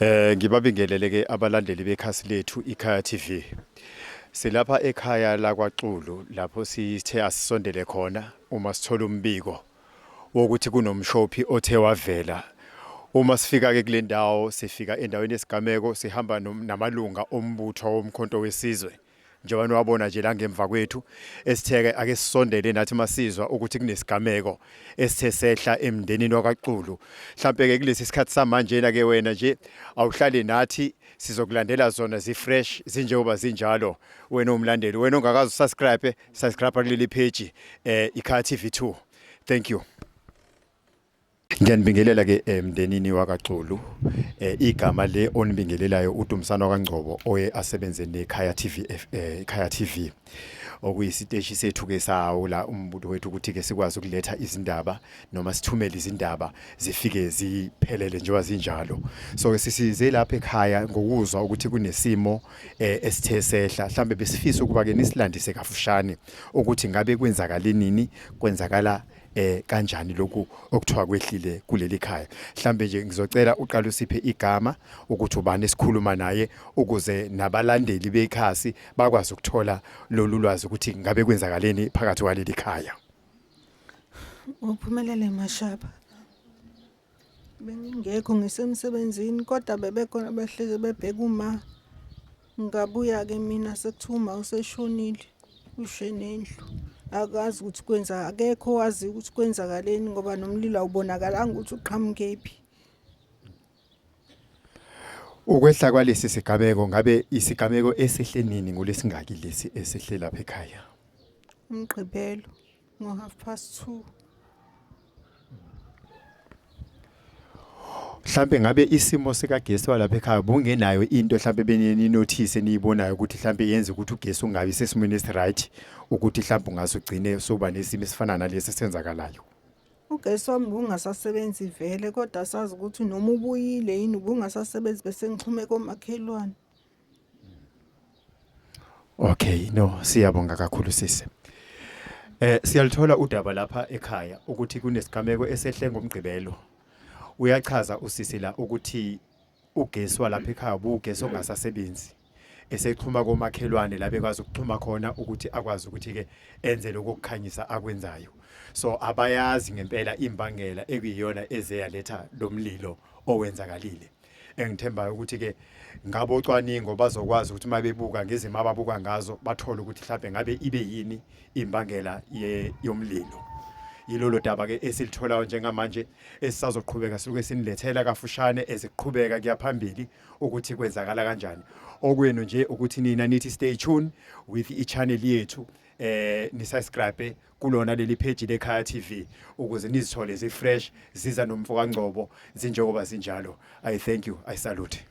Ngibabingelele ke abalandeli bekhasi lethu iKhaya TV. Silapha ekhaya lakwaXulu lapho sithe asisondele khona uma sithola umbiko wokuthi kunomshophi othe wavela. Uma sifika ke kule ndawo sifika endaweni yesigameko sihamba namalunga ombutho woMkhonto weSizwe. Njengoba niwabona nje la ngemva kwethu esitheke ake sisondele nathi masizwa ukuthi kunesigameko esithe sehla emndenini wakwaXulu. Mhlampe ke kulesi sikhathi samanje na ke wena nje awuhlale nathi sizokulandela zona zi-fresh zinjengoba zinjalo. Wena umlandeli, wena ongakaze usubscribe, subscribe kuleli page iKhaya TV 2. Thank you. Ngiyanibingelela ke emndenini wakaXulu. Igama le onibingelelayo uDumsana kaNgcobo oye asebenze neKhaya TV, Khaya TV. Okuyisiteshi sethu ke sawo la umbutho wethu ukuthi ke sikwazi ukuletha izindaba noma sithumele izindaba zifike ziphelele njengoba zinjalo. So ke sisize lapha ekhaya ngokuzwa ukuthi kunesimo esithe sehla. Mhlambe besifisa ukuba ke nisilandise kafushane ukuthi ngabe kwenzakale nini, kwenzakala kanjani lokhu okuthiwa kwehlile kuleli khaya. Mhlambe nje ngizocela uqale usiphe igama ukuthi ubani esikhuluma naye ukuze nabalandeli bekhasi bakwazi ukuthola lolu lwazi ukuthi ngabe kwenzakaleni phakathi kwaleli khaya. Uphumelele Mashaba. Bengingekho ngisemsebenzini kodwa bebekhona behlezi bebheka uma. Ngabuya-ke mina sekuthiwa uma useshonile, ushe nendlu. Akazi ukuthi kwenza akekho owaziyo ukuthi kwenzakaleni ngoba nomlilo awubonakalanga ukuthi uqhamukephi. Ukwehla kwalesi sigameko ngabe isigameko esihle nini ngolesingaki lesi esihle lapha ekhaya? UMgqibelo ngo-2:30. Mhlampe ngabe isimo sikagesi walapha ekhaya bungenayo into mhlampe beninothise niyibonayo ukuthi mhlampe yenze ukuthi ugesi ungabi sesimweni esiright ukuthi mhlampe ungase ugcine soba nesimo esifana nalesi esenzakalayo. Ugesi wami ubungasasebenzi vele kodwa sazi ukuthi noma ubuyile yini ubungasasebenzi bese ngixhume komakhelwane. Okay, no, siyabonga kakhulu sisi. Siyalithola udaba lapha ekhaya ukuthi kunesigameko esehle ngoMgqibelo. Uyachaza usisi la ukuthi ugesi walapha ekhaya buwugesi ongasasebenzi. Esexhuma komakhelwane la bekwazi ukuxhuma khona ukuthi akwazi ukuthi ke enze lokho kukhanyisa akwenzayo. So abayazi ngempela imbangela ekuyiyona ezeyaletha lo mlilo owenzakalile. Engithembayo ukuthi ke ngabocwaningo bazokwazi ukuthi uma bebuka ngezimo ababuka ngazo bathole ukuthi mhlawumbe ngabe ibe yini imbangela yomlilo. Yilolo daba ke esilitholayo njengamanje esisazoqhubeka siluke sinilethela kafushane eziqhubeka kuya phambili ukuthi kwenzakala kanjani. Okwenu nje ukuthi nina nithi stay tuned with i-channel yethu, nisubscribe kulona leli page leKhaya TV ukuze nizithole zi fresh ziza nomfo kaNgcobo zinjengoba zinjalo. I thank you, I salute.